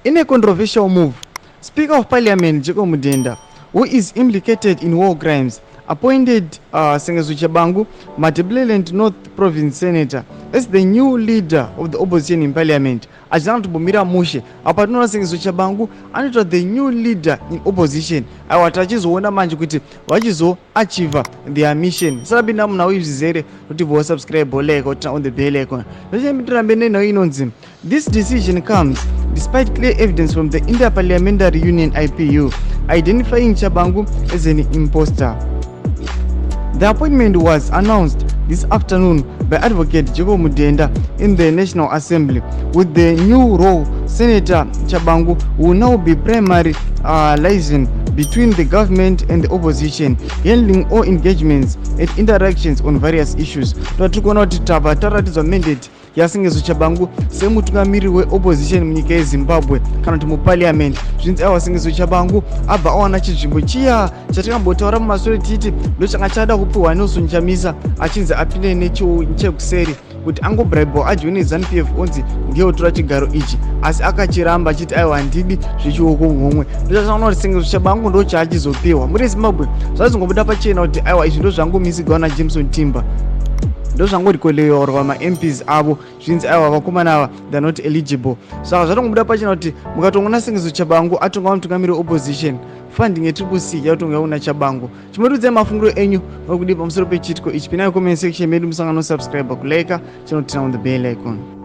In a controversial move, Speaker of Parliament Jacob Mudenda, who is implicated in war crimes, appointed Sengezo Tshabangu, Matabeleland North Province Senator, as the new leader of the opposition in Parliament. Ajana tubumira mushe apa tinoona Sengezo Tshabangu anoitwa the new leader in opposition. Ava tachizoona manje kuti vachizoachieva their mission. Saka namuna uizvizere kuti vosubscribe like on the bell icon. Tirambe nenhau inonzi this decision comes despite clear evidence from the Inter-Parliamentary Union IPU identifying Tshabangu as an imposter. The appointment was announced this afternoon by Advocate Jacob Mudenda in the National Assembly. With the new role, Senator Tshabangu will now be primary liaison between the government and the opposition, handling all engagements and interactions on various issues. Tatukuona kuti taratidzwa mandate yaSengezo Tshabangu semutungamiri weopposition munyika yeZimbabwe kana kuti muparliament. Zvinzi aiwa Sengezo Tshabangu abva awana chinzvimbo chiya chatakambotaura mumashure titi ndochanga chada kupiwa Nelson Chamisa achinzi apinde nechekuseri kuti angobribwa ajoine ZANU-PF onzi ngeotora chigaro ichi, asi akachiramba achiti aiwa handidi zvechioko humwe. Ndochasangana kuti Sengezo Tshabangu ndo chaachizopiwa muri Zimbabwe. Zvazongobuda pachena kuti aiwa izvi ndo zvangomisigwa naJameson Timber, ndozvangorikoleorwa ma-MPs avo zvinzi aiwa vakomana ava they're not eligible. Saka zvatongobuda pachena kuti mukatongoona Sengezo Tshabangu atonga mutungamiri opposition, funding yeTCC yatonga una Tshabangu. Chimotudzai mafungiro enyu nokudi pamusoro pechitiko ichi. Pinai comment section medu musangano subscribe kulike channel on the bell icon.